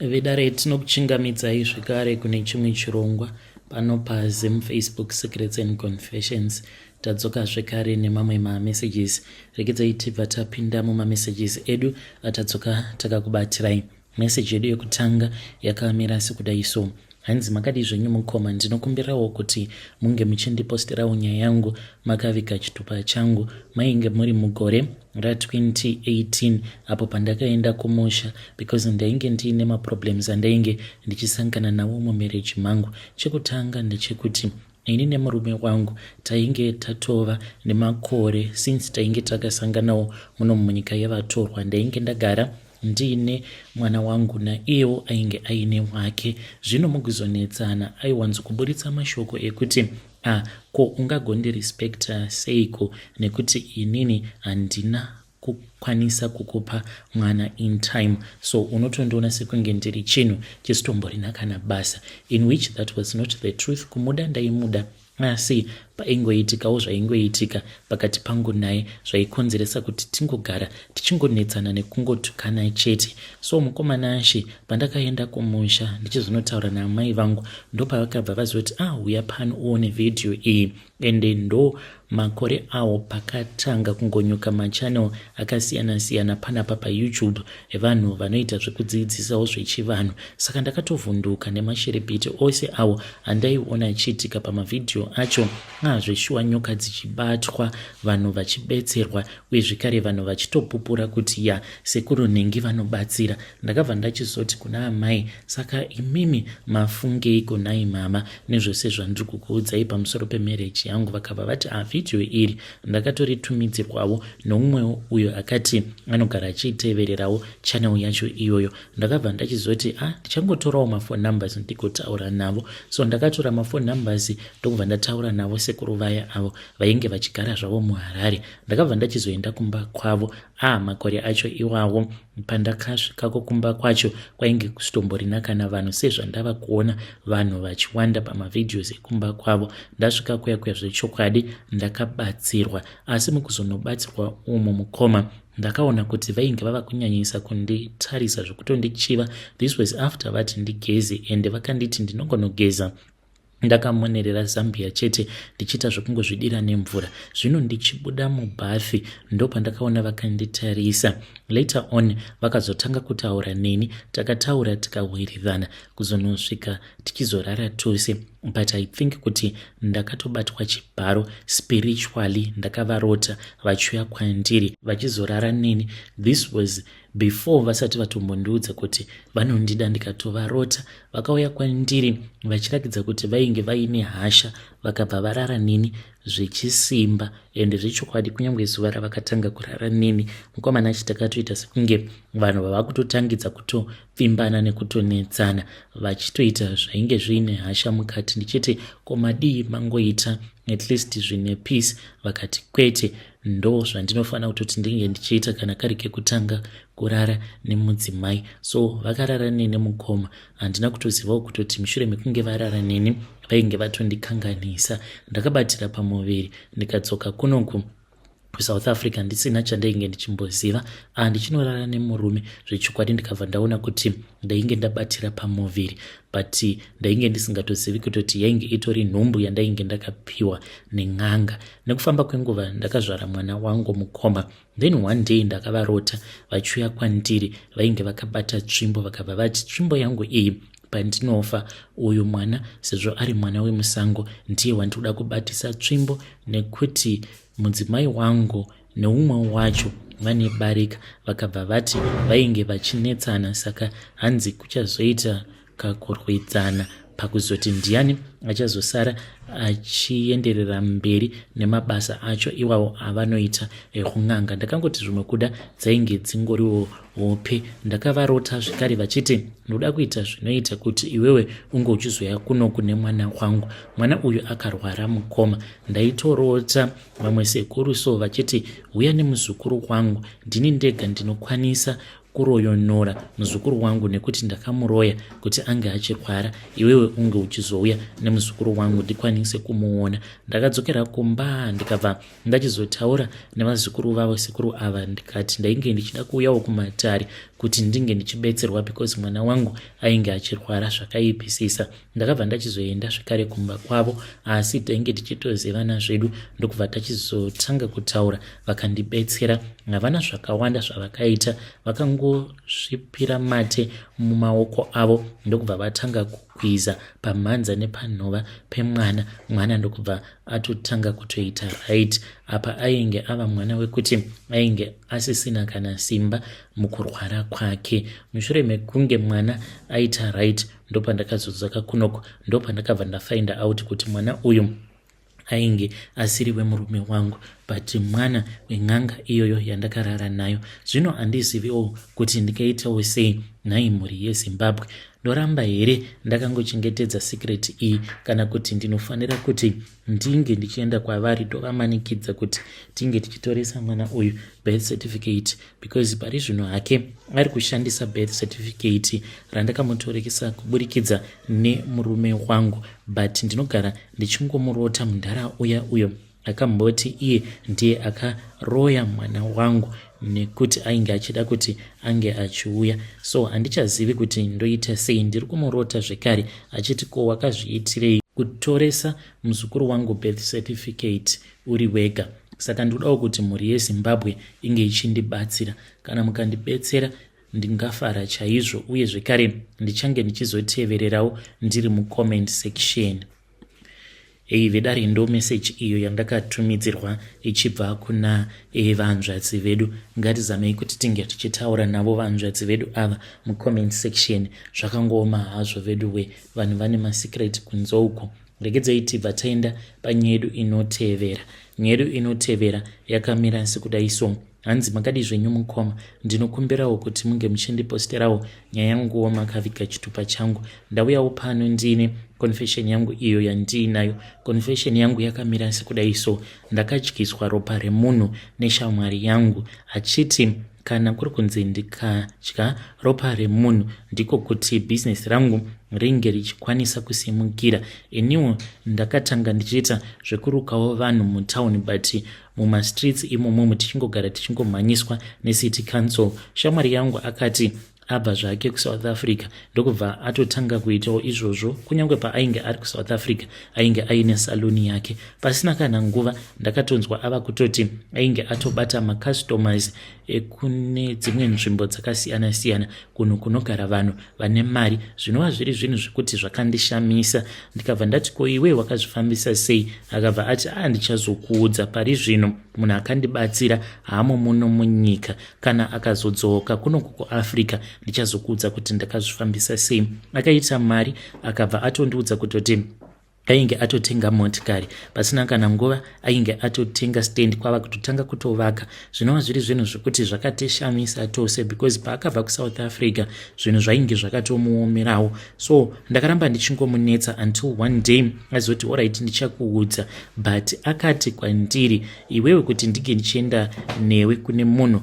Vedare tinokuchingamidzai zvekare kune chimwe chirongwa pano paZim Facebook Secrets and Confessions. Tadzoka zvekare nemamwe mamessages. Regedzai tibva tapinda mumamessages edu atadzoka takakubatirai. Message yedu yekutanga yakamira sekudai so. Hanzi makadii zvenyu mukoma, ndinokumbirawo kuti munge muchindiposterawo nyaya yangu makaviga chitupa changu. Mainge muri mugore ra2018 apo pandakaenda kumusha because ndainge ndiine maproblems andainge ndichisangana nawo mumarriage mangu. Chekutanga ndechekuti ini nemurume wangu tainge tatova nemakore since tainge takasanganawo muno munyika yevatorwa. Ndainge ndagara ndiine mwana wangu naiyewo ainge aine wake. Zvino mukuzonetsana aiwanzokuburitsa mashoko ekuti ah, ko ungagondirespecta seiko nekuti inini handina kukwanisa kukupa mwana in time, so unotondiona sekunge ndiri chinhu chisitomborina kana basa, in which that was not the truth. Kumuda ndaimuda, asi paingoitikawo zvaingoitika pakati pangu naye zvaikonzeresa kuti tingogara tichingonetsana nekungotukana chete. So mukomana Ashe, pandakaenda kumusha ndichizonotaura naamai vangu, ndopavakabva vazoti, ah, uya pano uone vhidhiyo iyi. Ende ndo makore awo pakatanga kungonyuka machannel akasiyana siyana panapa paYouTube evanhu vanoita zvekudzidzisawo zvechivanhu. Saka ndakatovhunduka nemashiripiti ose awo andaiona achiitika pamavhidhiyo acho. Ah, zveshuwa nyoka dzichibatwa, vanhu vachibetserwa, uye zvekare vanhu vachitopupura kuti ya, sekuru nhingi vanobatsira. Ndakabva ndachizoti kuna amai, saka imimi mafungeiko nhai mama nezvose zvandiri kukuudzai pamusoro pemarriage yangu? Vakabva vati, ah, vhidhiyo iri ndakatoritumidzirwawo noumwewo uyo akati anogara achiitevererawo channel yacho iyoyo. Ndakabva ndachizoti, ah, ndichangotorawo maphone numbers ndigotaura navo. So ndakatora maphone numbers ndokubva ndataura navo sekuru vaya avo vainge vachigara zvavo muHarare. Ndakabva ndachizoenda kumba kwavo. Ah, makore acho iwawo pandakasvikako kumba kwacho kwainge kusitomborina kana vanhu sezvandava kuona vanhu vachiwanda pamavhidhios ekumba kwavo. Ndasvika kuya kuya zvechokwadi ndakabatsirwa, asi mukuzonobatsirwa umu mukoma ndakaona kuti vainge vava kunyanyisa kunditarisa zvekutondichiva. This was after vati ndigeze, ende vakanditi ndinongonogeza ndakamonerera zambia chete ndichiita zvekungozvidira nemvura. Zvino ndichibuda mubhafi ndopandakaona vakanditarisa. Later on vakazotanga kutaura neni, takataura tikawirirana kuzonosvika tichizorara tose, but I think kuti ndakatobatwa chibharo spiritually. Ndakavarota vachiuya kwandiri vachizorara neni. This was before vasati vatombondiudza kuti vanondida. Ndikatovarota vakauya kwandiri vachirakidza kuti vainge vaine hasha, vakabva varara neni zvechisimba. Ende zvechokwadi kunyange zuva ravakatanga kurara neni, mukomana achi, takatoita sekunge vanhu vava kutotangidza kutopfimbana nekutonetsana, vachitoita zvainge zviine hasha mukati. Ndichiti, ko madii mangoita at least zvine peace? Vakati, kwete, ndo zvandinofanira kutoti ndinge ndichiita kana kari kekutanga kurara nemudzimai. So vakarara neni mukoma, handina kutozivawo kutoti mushure mekunge varara neni vainge vatondikanganisa. Ndakabatira pamuviri ndikadzoka kunoku kuSouth Africa ndisina chandainge ndichimboziva. Ah, ndichinorara nemurume zvechokwadi, ndikabva ndaona kuti ndainge ndabatira pamuviri, but ndainge ndisingatozivi kutoti yainge itori nhumbu yandainge ndakapiwa nen'anga. Nekufamba kwenguva ndakazvara mwana wangu mukoma. Then one day ndakavarota vachiuya kwandiri, vainge vakabata tsvimbo. Vakabva vati, tsvimbo yangu iyi, pandinofa uyu mwana sezvo ari mwana wemusango ndiye wandinoda kubatisa tsvimbo, nekuti mudzimai wangu neumwe wacho vane barika. Vakabva vati vainge vachinetsana, saka hanzi kuchazoita kakurwidzana pakuzoti ndiani achazosara achienderera mberi nemabasa acho iwawo avanoita ekun'anga. Ndakangoti zvimwe kuda dzainge dzingoriwo hope. Ndakavarota zvekare vachiti, ndoda kuita zvinoita kuti iwewe unge uchizoya kunoku nemwana wangu. Mwana uyu akarwara mukoma. Ndaitorota vamwe sekuru so vachiti, huya nemuzukuru wangu, ndini ndega ndinokwanisa. Kuroyonora muzukuru wangu nekuti ndakamuroya kuti ange achirwara, iwewe unge uchizouya nemuzukuru wangu ndikwanise kumuona. Ndakadzokera kumba ndikabva ndachizotaura nevazukuru vavo sekuru ava, ndikati ndainge ndichida kuuyawo kumatare kuti ndinge ndichibetserwa because mwana wangu ainge achirwara zvakaipisisa. Ndakabva ndachizoenda zvekare kumba kwavo, asi tainge tichitozivana zvedu, ndokubva tachizotanga kutaura. Vakandibetsera, havana zvakawanda zvavakaita, vakangosvipira mate mumaoko avo ndokubva vatanga kukwiza pamhanza nepanhova pemwana. Mwana ndokubva atotanga kutoita right. Apa ainge ava mwana wekuti ainge asisina kana simba mukurwara kwake. Mushure mekunge mwana aita right, ndopandakazodzoka kunoko, ndopandakabva ndafind out kuti mwana uyu ainge asiri wemurume wangu, but mwana wen'anga iyoyo yandakarara nayo. Zvino handiziviwo kuti ndingaitawo sei nhai mhuri yeZimbabwe. Ndoramba here ndakangochengetedza secret iyi, kana kuti ndinofanira kuti ndinge ndichienda kwavari ndovamanikidza kuti tinge tichitoresa mwana uyu birth certificate? Because pari zvino hake ari kushandisa birth certificate randakamutorekesa kuburikidza nemurume wangu, but ndinogara ndichingomurota mundara uya uyo akamboti iye ndiye akaroya mwana wangu nekuti ainge achida kuti ange achiuya. So handichazivi kuti ndoita sei. Ndiri kumurota zvekare achiti, "Ko wakazviitirei kutoresa muzukuru wangu birth certificate uri wega?" Saka ndinodawo kuti mhuri yeZimbabwe inge ichindibatsira. Kana mukandibetsera ndingafara chaizvo, uye zvekare ndichange ndichizotevererawo ndiri mucomment section. Ei vedare, ndo meseji iyo yandakatumidzirwa ichibva kuna vanzvadzi vedu. Ngatizamei kuti tinge tichitaura navo vanzvadzi vedu ava mucomment section. Zvakangooma hazvo vedu we, vanhu vane masecret kunze uko. Regedzei tibva taenda panyaya yedu inotevera. Nyaya yedu inotevera yakamira sekudai so. Hanzi, "Makadi zvenyu mukoma? Ndinokumbirawo kuti munge muchindiposterawo nyaya yanguwo makaviga chitupa changu. Ndauyawo pano ndine confession yangu iyo yandiinayo. Confession yangu yakamira sekudai so. Ndakadyiswa ropa remunhu neshamwari yangu, achiti kana kuri kunzi ndikadya ropa remunhu ndiko kuti bhizinesi rangu ringe richikwanisa kusimukira. Iniwo ndakatanga ndichiita zvekurukawo vanhu mutauni, but mumastreets imomomo tichingogara tichingomhanyiswa necity council. Shamwari yangu akati abva zvake kuSouth Africa ndokubva atotanga kuitawo izvozvo. Kunyange paainge ari kuSouth Africa ainge aine saluni yake. Pasina kana nguva ndakatonzwa ava kutoti ainge atobata macustomers ekune dzimwe nzvimbo dzakasiyana-siyana, kunhu kunogara vanhu vane mari, zvinova zviri zvinhu zvekuti zvakandishamisa. Ndikabva ndati, 'Ko iwe wakazvifambisa sei?' Akabva ati, 'A, ndichazokuudza. Pari zvino munhu akandibatsira hamo muno munyika. Kana akazodzoka kunoku kuAfrica ndichazokuudza kuti ndakazvifambisa sei.' Akaita mari, akabva atondiudza kutoti ainge atotenga motikari. Pasina kana nguva ainge atotenga stand, kwava kutotanga kutovaka, zvinova zviri zvinhu zvekuti zvakatishamisa tose, because paakabva kuSouth Africa zvinhu zvainge zvakatomuomerawo. So ndakaramba ndichingomunetsa until one day azoti, 'Alright, ndichakuudza.' But akati kwandiri, 'Iwewe, kuti ndinge ndichienda newe kune munhu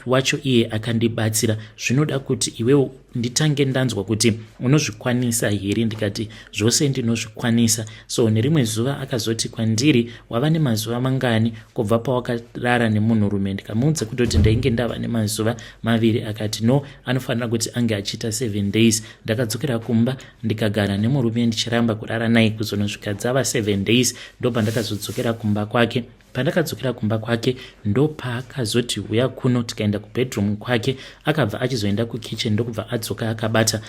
wacho iye akandibatsira, zvinoda kuti iwewe nditange ndanzwa kuti unozvikwanisa here?' Ndikati, 'Zvose ndinozvikwanisa.' So nerimwe zuva akazoti kwandiri, 'Wava nemazuva mangani kubva pawakarara nemunhurume?' Ndikamuudza kutoti ndainge ndava nemazuva 2. Akati, 'No, anofanira kuti ange achiita 7 days.' Ndakadzokera kumba ndikagara nemurume ndichiramba kurara naye kuzonosvika dzava 7 days, ndopandakazodzokera kumba kwake. Pandakadzokera kumba kwake ndopaakazoti, 'Uya kuno.' Tikaenda kubedroom kwake. Akabva achizoenda kukitchen ndokubva adzoka akabata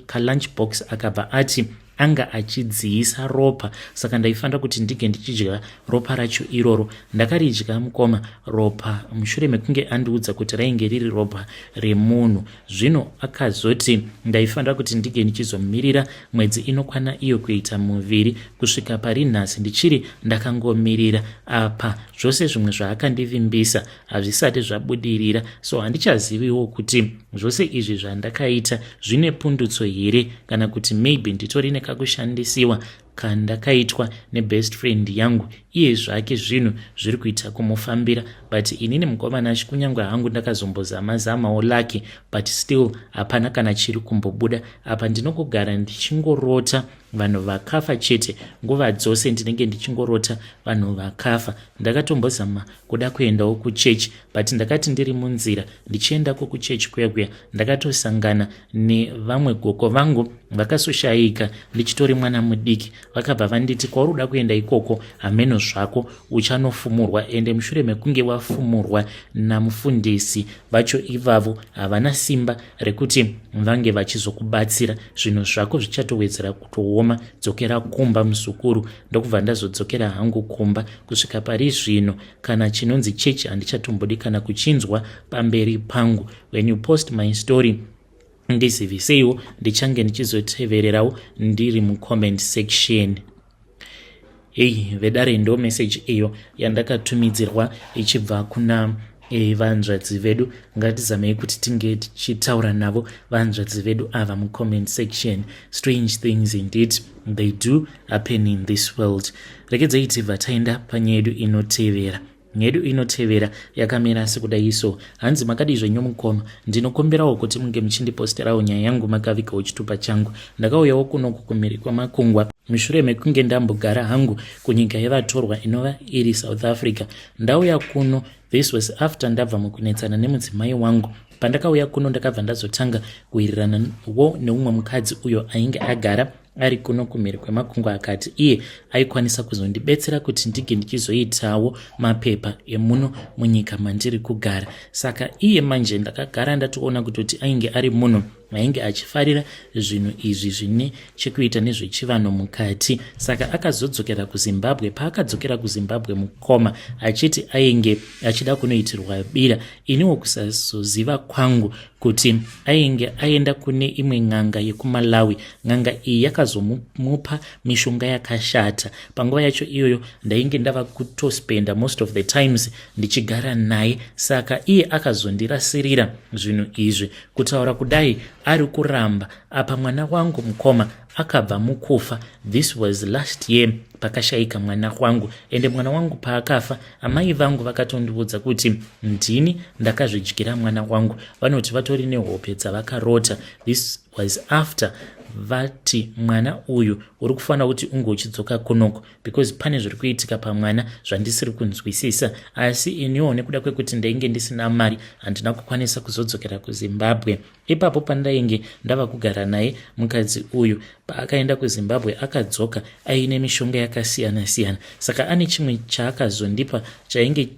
kalunch box. Akabva ati anga achidziisa ropa, saka ndaifanira kuti ndinge ndichidya ropa racho iroro. Ndakaridya mukoma, ropa, mushure mekunge andiudza kuti rainge riri ropa remunhu. Zvino akazoti ndaifanira kuti ndinge ndichizomirira mwedzi inokwana iyo kuita muviri. Kusvika pari nhasi ndichiri ndakangomirira. Apa zvose zvimwe zvaakandivimbisa hazvisati zvabudirira, so handichaziviwo kuti zvose izvi zvandakaita zvine pundutso here, kana kuti maybe nditori nekakushandisiwa." kandakaitwa nebest friend yangu. Iye zvake zvinhu zviri kuita kumufambira, but inini mukomana achi kunyange hangu ndakazombozama zamawo lucky, but still hapana kana chiri kumbobuda apa. Ndinongogara ndichingorota vanhu vakafa chete. Nguva dzose ndinenge ndichingorota vanhu vakafa. Ndakatombozama kuda kuendawo kuchechi, but ndakati ndiri munzira ndichiendako kuchechi kuya kuya, ndakatosangana nevamwe goko vangu vakasoshayika ndichitori mwana mudiki. Vakabva vanditi, "Kwauri kuda kuenda ikoko, hameno zvako, uchanofumurwa. Ende mushure mekunge wafumurwa namufundisi vacho ivavo, havana simba rekuti vange vachizokubatsira. Zvinhu zvako zvichatowedzera kutooma. Dzokera kumba, muzukuru." Ndokubva ndazodzokera hangu kumba. Kusvika pari zvino, kana chinonzi chechi handichatombodi kana kuchinzwa pamberi pangu. When you post my story, ndiziviseiwo, ndichange ndichizotevererawo ndiri mucomment section. Hei vedare, ndo message iyo yandakatumidzirwa ichibva kuna vanzvadzi vedu. Ngatizamei kuti tinge tichitaura navo vanzvadzi vedu ava mucomment section. Strange things indeed, they do happen in this world. Regedzei tibva taenda panyaya yedu inotevera. Nyedu inotevera yakamira sekudai so. Hanzi, "Makadii zvenyu mukoma? Ndinokumbirawo kuti munge muchindiposterawo nyaya yangu makavigawo chitupa changu. Ndakauyawo kunoku kumhiri kwamakungwa mushure mekunge ndambogara hangu kunyika yevatorwa inova iri South Africa. Ndauya kuno, this was after ndabva mukunetsana nemudzimai wangu. Pandakauya kuno, ndakabva ndazotanga kuwiriranawo neumwe mukadzi uyo ainge agara ari kuno kumhiri kwemakungwa. Akati iye aikwanisa kuzondibetsera kuti ndinge ndichizoitawo mapepa emuno munyika mandiri kugara. Saka iye manje ndakagara ndatoona kutoti ainge ari munhu ainge achifarira zvinhu izvi zvine chekuita nezvechivanhu mukati. Saka akazodzokera kuZimbabwe. Paakadzokera kuZimbabwe mukoma, achiti ainge achida kunoitirwa bira. Iniwo kusazoziva kwangu kuti ainge aenda kune imwe n'anga yekuMalawi. N'anga iyi yakazomupa mishonga yakashata. Panguva yacho iyoyo ndainge ndava kutospenda most of the times ndichigara naye, saka iye akazondirasirira zvinhu izvi. Kutaura kudai ari kuramba. Apa mwana wangu mukoma akabva mukufa. This was last year pakashayika mwana wangu. Ende mwana wangu paakafa, amai vangu vakatondiudza kuti ndini ndakazvidyira mwana wangu. Vanoti vatori nehope dzavakarota. This was after vati mwana uyu uri kufanira kuti unge uchidzoka kunoko because pane zviri kuitika pamwana zvandisiri kunzwisisa. Asi iniwo nekuda kwekuti ndainge ndisina mari, handina kukwanisa kuzodzokera kuZimbabwe. Ipapo pandainge ndava kugara naye mukadzi uyu, paakaenda kuZimbabwe akadzoka aine mishonga yakasiyana-siyana. Saka ane chimwe chaakazondipa chainge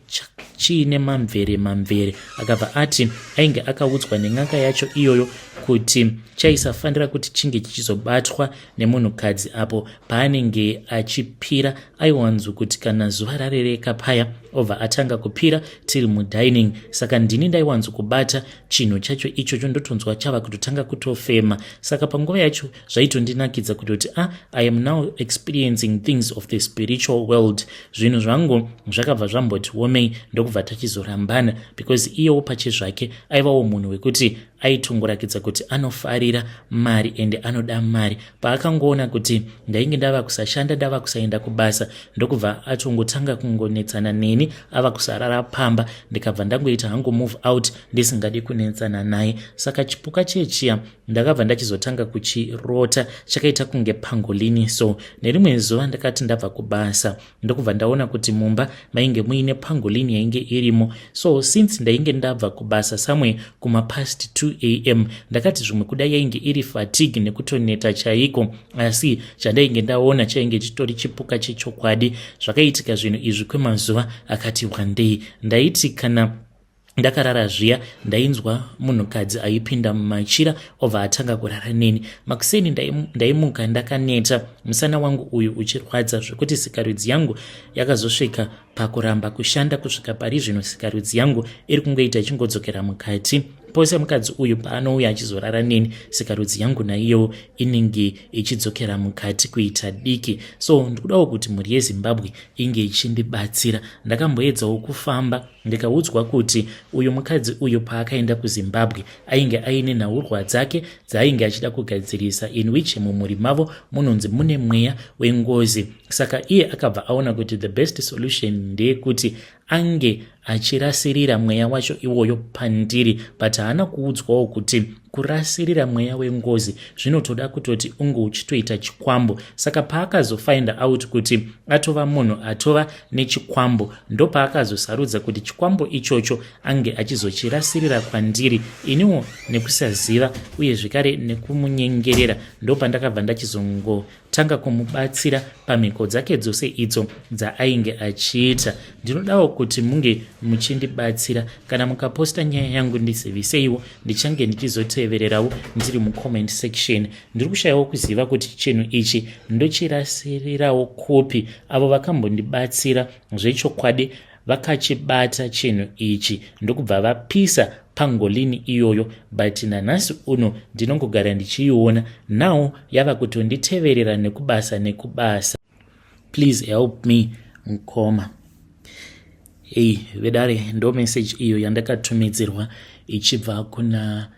chiine mamvere mamvere. Akabva ati ainge akaudzwa nen'anga yacho iyoyo kuti chaisafanira kuti chinge chichizobatwa nemunhukadzi apo paanenge achipira. Aiwanzo kuti kana zuva rarereka paya, obva atanga kupira tiri mudining. Saka ndini ndaiwanzo kubata chinhu chacho ichocho, ndotonzwa chava kutotanga kutofema. Saka panguva yacho zvaitondinakidza kutoti, ah, I am now experiencing things of the spiritual world. Zvinhu zvangu zvakabva zvamboti womei, ndokubva tachizorambana because iyewo pachezvake aivawo munhu wekuti aitongorakidza kuti anofarira mari ende anoda mari. Paakangoona kuti ndainge ndava kusashanda, ndava kusaenda kubasa, ndokubva atongotanga kungonetsana neni, ava kusarara pamba. Ndikabva ndangoita hangu move out, ndisingadi kunetsana naye. Saka chipuka chechiya ndakabva ndachizotanga kuchirota chakaita kunge pangolini. So nerimwe zuva ndakati ndabva kubasa, ndokubva ndaona kuti mumba mainge muine pangolini yainge irimo. So since ndainge ndabva kubasa somewhere kumapast 2 a.m., ndakati zvimwe kuda yainge iri fatigue nekutoneta chaiko, asi chandainge ndaona chainge chitori chipuka chechokwadi. Zvakaitika zvinhu izvi kwemazuva akati wandei. Ndaiti kana ndakarara zviya, ndainzwa munhukadzi aipinda mumachira, obva atanga kurara neni. Makuseni ndaimuka ndakaneta, musana wangu uyu uchirwadza zvekuti sikarudzi yangu yakazosvika pakuramba kushanda. Kusvika pari zvino sikarudzi yangu iri kungoita ichingodzokera mukati. Pose mukadzi uyu paanouya achizorara neni, sikarudzi yangu naiyowo inenge ichidzokera mukati kuita diki. So ndikudawo kuti mhuri yeZimbabwe inge ichindibatsira. Ndakamboedzawo kufamba, ndikaudzwa kuti uyu mukadzi uyu paakaenda kuZimbabwe ainge aine nhaurwa dzake dzaainge achida kugadzirisa, in which mumhuri mavo munonzi mune mweya wengozi. Saka iye akabva aona kuti the best solution ndeyekuti ange achirasirira mweya wacho iwoyo pandiri, but haana kuudzwawo kuti kurasirira mweya wengozi zvinotoda kutoti unge uchitoita chikwambo. Saka paakazofind out kuti atova munhu atova nechikwambo, ndopaakazosarudza kuti chikwambo ichocho ange achizochirasirira kwandiri. Iniwo nekusaziva uye zvekare nekumunyengerera, ndopandakabva ndachizongotanga kumubatsira pamhiko dzake dzose idzo dzaainge achiita. Ndinodawo kuti munge muchindibatsira. Kana mukaposta nyaya yangu, ndiziviseiwo, ndichange ndichizotevererawo ndiri mucomment section. Ndiri kushayiwo kuziva kuti chinhu ichi ndochirasirirawo kupi. Avo vakambondibatsira zvechokwadi vakachibata chinhu ichi ndokubva vapisa pangolini iyoyo, but nanhasi uno ndinongogara ndichiiona. Now yava kutonditeverera nekubasa nekubasa. Please help me, mukoma. Ei vedare, ndo message iyo yandakatumidzirwa ichibva kuna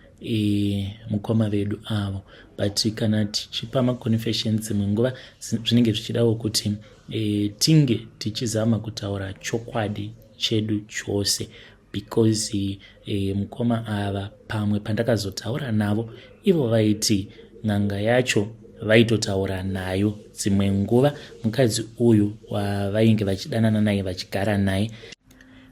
mukoma vedu avo. But kana tichipa maconfessions, dzimwe nguva zvinenge zvichidawo kuti tinge tichizama kutaura chokwadi chedu chose, because mukoma ava, pamwe pandakazotaura navo, ivo vaiti n'anga yacho vaitotaura nayo dzimwe nguva. Mukadzi uyu wavainge vachidanana naye, vachigara naye,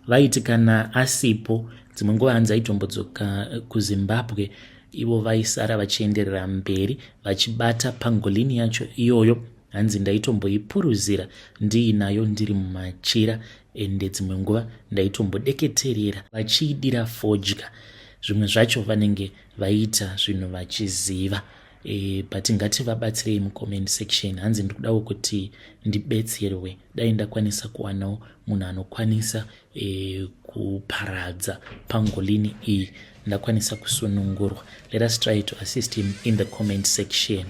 vaiti kana asipo dzimwe nguva, hanzi aitombodzoka kuZimbabwe, ivo vaisara vachienderera mberi vachibata pangolini yacho iyoyo. Hanzi ndaitomboipuruzira ndiinayo ndiri mumachira, ende dzimwe nguva ndaitombodeketera vachiidira fodya. Zvimwe zvacho vanenge vaita zvinhu vachiziva, but ngativabatsirei mucomment section. Hanzi ndikudawo kuti ndibetserwe, dai ndakwanisa kuwanawo munhu anokwanisa kuparadza pangolini iyi, ndakwanisa kusunungurwa. Let us try to assist him in the comment section.